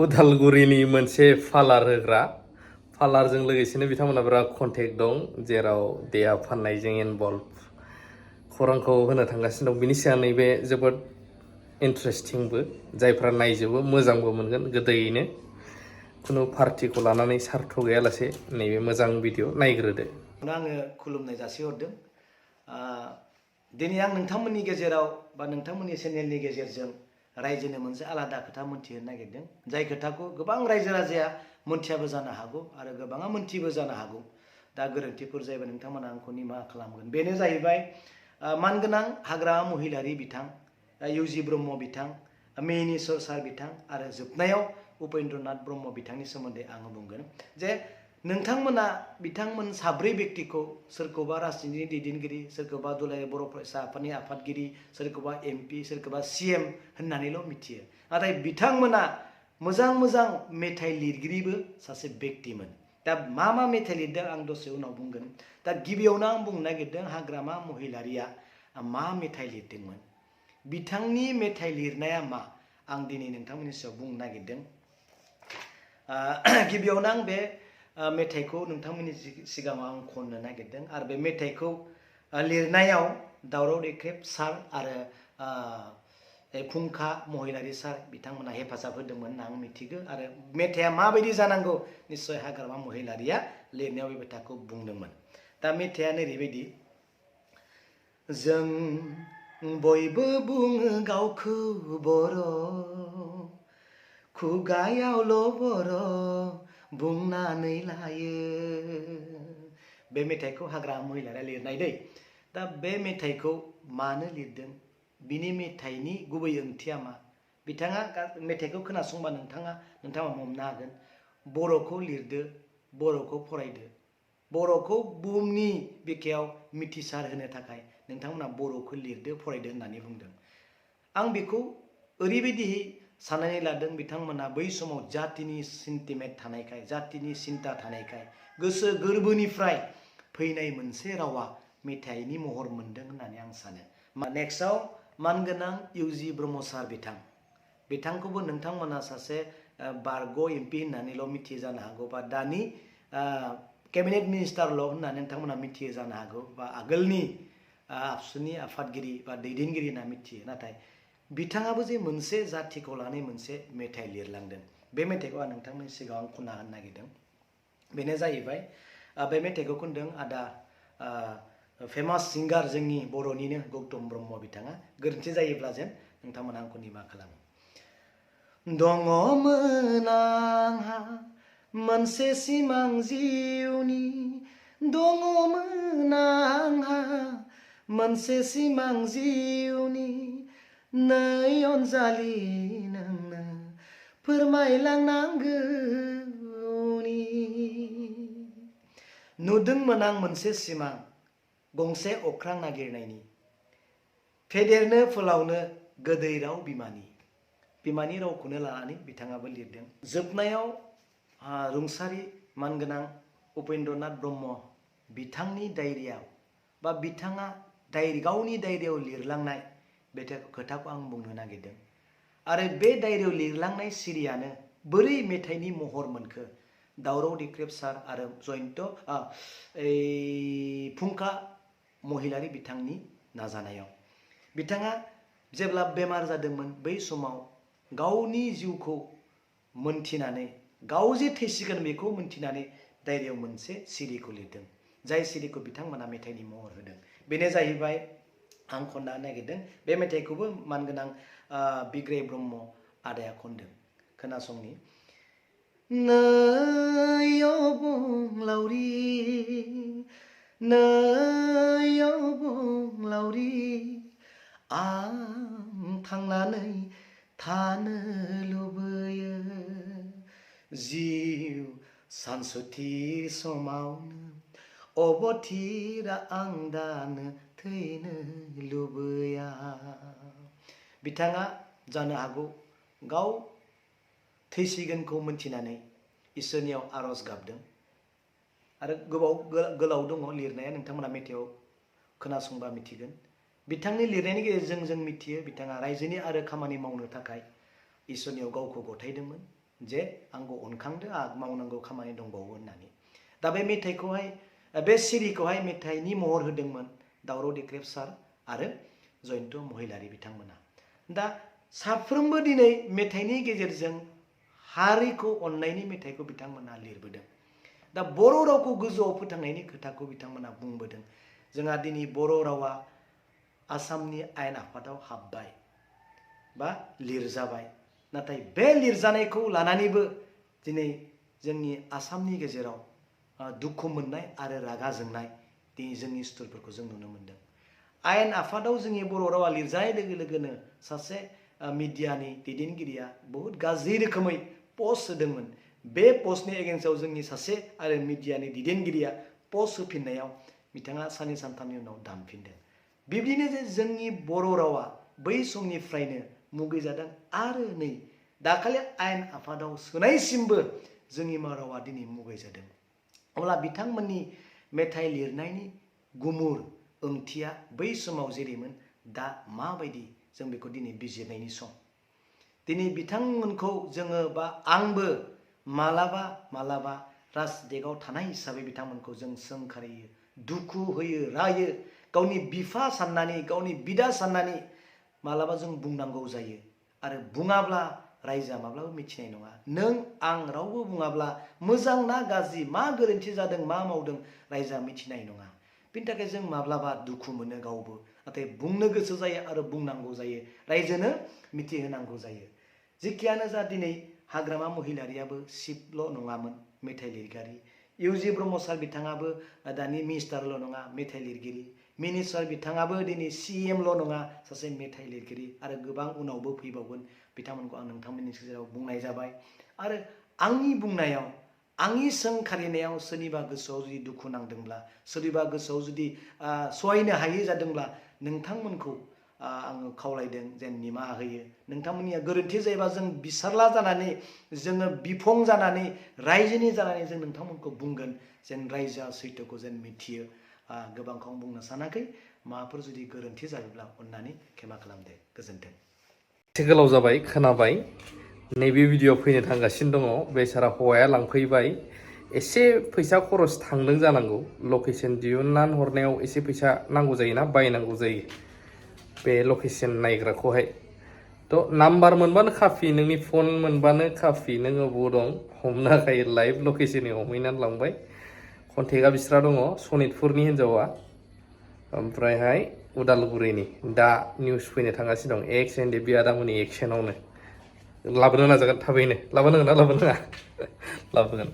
उदालगुरिनि मोनसे पार्लार होग्रा पार्लारजों लोगोसेनो बिथांमोना बिराद कन्टेक्ट दं जेराव देहा फाननायजों इनभल्भ खौरांखौ होनो थांगासिनो दं बिनि सिगां नैबे जोबोद इन्टारेस्टिंबो जायफ्रा नायजोबो मोजांबो मोनगोन गोदैयैनो खुनु पार्टिखौ लानानै सार्थ गैयालासे नैबे मोजां भिडिअ नायग्रोदो आङो खुलुमनाय जासिहरदों दिनै आं नोंथांमोननि गेजेराव बा नोंथांमोननि चेनेलनि गेजेरजों रायजोनो मोनसे आलादा खोथा मोनथिहोनो नागिरदों जाय खोथाखौ गोबां रायजो राजाया मोनथियाबो जानो हागौ आरो गोबाङा मोनथिबो जानो हागौ दा गोरोन्थिफोर जायोबा नोंथांमोना आंखौ निमाहा खालामगोन बेनो जाहैबाय मानगोनां हाग्रामा महिलारि बिथां इउजि ब्रह्म बिथां मिनिस्वर सार बिथां आरो जोबनायाव उपेन्द्रनाथ ब्रह्म बिथांनि सोमोन्दै आङो बुंगोन जे नोंथांमोना बिथांमोन साब्रै व्यक्तिखौ सोरखौबा राजनितिनि दैदेनगिरि सोरखौबा दुलाराय बर' फरायसा आफादनि आफादगिरि सोरखौबा एमपि सोरखौबा सीएम होननानैल' मिथियो नाथाय बिथांमोना मोजां मोजां मेथाइ लिरगिरिबो सासे व्यक्तिमोन दा मा मेथाइ लिरदों आं दसे उनाव बुंगोन दा गिबियावनो आं बुंनो नागिरदों हाग्रामा महिलारिया मा मेथाइ लिरदोंमोन बिथांनि मेथाइ लिरनाया मा आं दिनै नोंथांमोननि सायाव बुंनो नागिरदों गिबियावनो आं बे मेथाइखौ नोंथांमोननि सिगाङाव आं खननो नागिरदों आरो बे मेथाइखौ लिरनायाव दावराव देख्रेब सार आरो फुंखा महिलारि सार बिथांमोना हेफाजाब होदोंमोन होनना आं मिथिगौ आरो मेथाइया माबायदि जानांगौ निस्सय हाग्रामा महिलारिया लिरनायाव बे मेथाइखौ बुंदोंमोन दा मेथाइया ओरैबायदि जों बयबो बुङो गावखौ बर' खुगायावल' बर' बुंनानै लायो बे मेथाइखौ हाग्रामा महिलारिया लिरनाय दै दा बे मेथाइखौ मानो लिरदों बिनि मेथाइनि गुबै ओंथिया मा बिथाङा मेथाइखौ खोनासंबा नोंथाङा हमनो हागोन बर'खौ लिरदो बर'खौ फरायदो बर'खौ बुहुमनि बिखायाव मिथिसार होनो थाखाय नोंथांमोना बर'खौ लिरदो फरायदो होननानै बुंदों आं बेखौ ओरैबायदि साननानै लादों बिथांमोना बै समाव जातिनि सेन्टिमेन्ट थानायखाय जातिनि सिन्ता थानायखाय गोसो गोरबोनिफ्राय फैनाय मोनसे रावा मेथाइनि महर मोनदों होननानै आं सानो नेक्स्टआव मानगोनां इउजि ब्रह्म सार बिथांखौबो नोंथांमोना सासे बारग' एमपि होननानैल' मिथियो जानो हागौ बा दानि केबिनेट मिनिस्टारल' होननानै नोंथांमोना मिथियो जानो हागौ बा आगोलनि आबसुनि आफादगिरि बा दैदेनगिरि होनना मिथियो नाथाय बिथाङाबो जे मोनसे जातिखौ लानानै मोनसे मेथाइ लिरलांदों बे मेथाइखौ आं नोंथांमोननि सिगाङाव आं खनना होनो नागिरदों बेनो जाहैबाय बे मेथाइखौ खनदों आदा फेमास सिंगार जोंनि बर'निनो गौतम ब्रह्म बिथाङा गोरोन्थि जायोब्ला जेन नोंथांमोना आंखौ निमाहा खालामो दङमोन आंहा मोनसे सिमां जिउनि दङमोन आंहा मोनसे सिमां जिउनि नै अनजालि नोंनो फोरमायलांनांगौनि नुदोंमोन आं मोनसे सिमां गंसे अख्रां नागिरनायनि फेदेरनो फोलावनो गोदै राव बिमानि रावखौनो लानानै बिथाङाबो लिरदों जोबनायाव रुंसारि मानगोनां उपेन्द्रनाथ ब्रह्म बिथांनि डायरियाव बा बिथाङा गावनि डायरियाव लिरलांनाय बे खोथाखौ आं बुंनो नागिरदों आरो बे डायरियाव लिरलांनाय सिरियानो बोरै मेथाइनि महर मोनखो दावराव देख्रेब सार आरो जयन्त फुंखा महिलारि बिथांनि नाजानायाव बिथाङा जेब्ला बेमार जादोंमोन बै समाव गावनि जिउखौ मोनथिनानै गाव जे थैसिगोन बेखौ मोनथिनानै डायरियाव मोनसे सिरिखौ लिरदों जाय सिरिखौ बिथांमोना मेथाइनि महर होदों बेनो जाहैबाय आं खनना नागिरदों बे मेथाइखौबो मानगोनां बिग्राय ब्रह्म आदाया खनदों खोनासंनि नै अबंलावरि नै अबंलावरि आं थांनानै थानो लुबैयो जिउ सानसुथि समावनो अबथिरा आं दानो थैनो लुबैया बिथाङा जानो हागौ गाव थैसिगोनखौ मोनथिनानै इसोरनियाव आरज गाबदों आरो गोलाव दङ लिरनाया नोंथांमोना मेथाइआव खोनासंबा मिथिगोन बिथांनि लिरनायनि गेजेरजों जों मिथियो बिथाङा रायजोनि आरो खामानि मावनो थाखाय इसोरनियाव गावखौ गथायदोंमोन जे आंखौ अनखांदो आं मावनांगौ खामानि दंबावो होननानै दा बे मेथाइखौहाय बे सिरिखौहाय मेथाइनि महर होदोंमोन दावराव देख्रेब सार आरो जयन्त महिलारि बिथांमोना दा साफ्रोमबो दिनै मेथाइनि गेजेरजों हारिखौ अननायनि मेथाइखौ बिथांमोना लिरबोदों दा बर' रावखौ गोजौआव फोथांनायनि खोथाखौ बिथांमोना बुंबोदों जोंहा दिनै बर' रावा आसामनि आयेन आफादाव हाबबाय बा लिरजाबाय नाथाय बे लिरजानायखौ लानानैबो दिनै जोंनि आसामनि गेजेराव दुखु मोननाय आरो रागा जोंनाय दिनै जोंनि सुथुरफोरखौ जों नुनो मोनदों आयेन आफादाव जोंनि बर' रावा लिरजानाय लोगो लोगोनो सासे मिडियानि दैदेनगिरिया बहुत गाज्रि रोखोमै पस्ट होदोंमोन बे पस्टनि एगेन्स्टआव जोंनि सासे आरो मिडियानि दैदेनगिरिया पस्ट होफिननायाव बिथाङा साननै सानथामनि उनाव दानफिनदों बिब्दिनो जे जोंनि बर' रावा बै समनिफ्रायनो मुगैजादों आरो नै दाखालि आयेन आफादाव सोनायसिमबो जोंनि रावा दिनै मुगैजादों अब्ला बिथांमोननि मेथाइ लिरनायनि गुमुर ओंथिया बै समाव जेरैमोन दा माबायदि जों बेखौ दिनै बिजिरनायनि सम दिनै बिथांमोनखौ जोङो बा आंबो मालाबा मालाबा राजदेगाव थानाय हिसाबै बिथांमोनखौ जों सोंखारियो दुखु होयो रायो गावनि बिफा साननानै गावनि बिदा साननानै मालाबा जों बुंनांगौ जायो आरो बुङाब्ला रायजोआ माब्लाबा मिथिनाय नङा नों आं रावबो बुङाब्ला मोजां ना गाज्रि मा गोरोन्थि जादों मा मावदों रायजोआ मिथिनाय नङा बिनि थाखाय जों माब्लाबा दुखु मोनो गावबो नाथाय बुंनो गोसो जायो आरो बुंनांगौ जायो रायजोनो मिथिहोनांगौ जायो जेखियानो जा दिनै हाग्रामा महिलारियाबो सिपल' नङामोन मेथाइ लिरगिरि इउजि ब्रह्म सार बिथाङाबो दानि मिनिस्टारल' नङा मेथाइ लिरगिरि मिनिस्टार बिथाङाबो दिनै CMल' नङा सासे मेथाइ लिरगिरि आरो गोबां उनावबो फैबावगोन बिथांमोनखौ आं नोंथांमोननि गेजेराव बुंनाय जाबाय आरो आंनि बुंनायाव आंनि सोंखारिनायाव सोरनिबा गोसोआव जुदि दुखु नांदोंब्ला सोरनिबा गोसोआव जुदि सहायनो हायै जादोंब्ला नोंथांमोनखौ आङो खावलायदों जेन निमाहा होयो नोंथांमोननिया गोरोन्थि जायोबा जों बिसारला जानानै जोङो बिफं जानानै रायजोनि जानानै जों नोंथांमोनखौ बुंगोन जेन रायजोआ सैथोखौ जेन मिथियो गोबांखौ आं बुंनो सानाखै माबाफोर जुदि गोरोन्थि जायोब्ला अननानै क्षमा खालामदो गोजोन्थों एसे गोलाव जाबाय खोनाबाय नैबे भिडिअ फैनो थांगासिनो दङ बेसारा हौवाया लांफैबाय एसे फैसा खरस थांदों जानांगौ लकेसन दिहुननानै हरनायाव एसे फैसा नांगौ जायोना बायनांगौ जायो बे लकेसन नायग्राखौहाय थ' नाम्बार मोनबानो काफि नोंनि फन मोनबानो काफि नों अबाव दं हमनो हाखायो लाइभ लकेसनै हमहैनानै लांबाय कन्टेक्टआ बिस्रा दङ सनितपुरनि हिन्जावा ओमफ्रायहाय उदालगुरिनि दा निउस फैनो थांगासिनो दं एक्सन बे आदामोननि एक्सनावनो लाबोनो नाजागोन थाबैनो लाबोनांगोन ना लाबोनाङा लाबोगोन